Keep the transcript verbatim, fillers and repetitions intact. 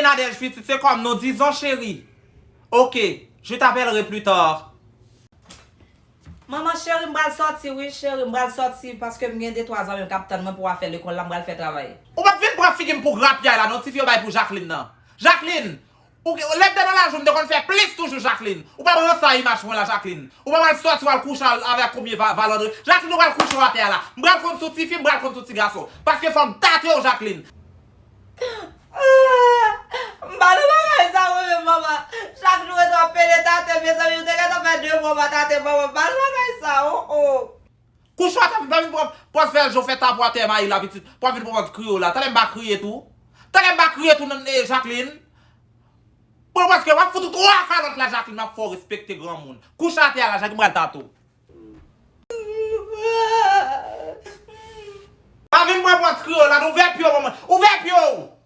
Nadège pitit, se kòm nou, dizon cheri. Ok, je t'appellerai plus tard. Manman cheri, m pral sòti wi, cheri, m pral sòti paske m gen de twa zanmi m k ap tann mwen pou afè lekòl la, m pral fè travay. Ou p ap vin pran figi m pou grapyay la non, tifi yo bay pou Jacqueline nan. Jacqueline, ou, lè m te nan lajou, m te konn fè plis toujou, Jacqueline. Ou p ap ransaye imaj mwen la, Jacqueline. Ou p ap al sòti, w al kouche al, avèk konbyen va, Valandre. Jacqueline, ou pral kouche w atè a la. M pral konn sou tifi, m pral konn sou ti gason. Paske fò m tate w, Jacqueline. Ah, m pa nan bagay sa mwen menm, manman. Chak jou rete w ap pede tate, mezanmi, ou te gentan fè de mwa w pa tate manman. M pa nan bagay sa, oh, oh. Kouche w atè, pa vin pran pòz fè l je w fè tapou atè mayi la, pitit. Pou w vin pran pòz kriye w la. Talè m pa kriye tou. Talè m pa kriye tou, nan, eh, Jacqueline. Bon, paske w ap fout ou twa kalòt la, Jacqueline, m ap fè w respekte granmoun. Kouche atè a la, Jacqueline, m pral tate w. Pa vin pran pòz kriye w la, ouvè pye w, manman. Ouvè pye w!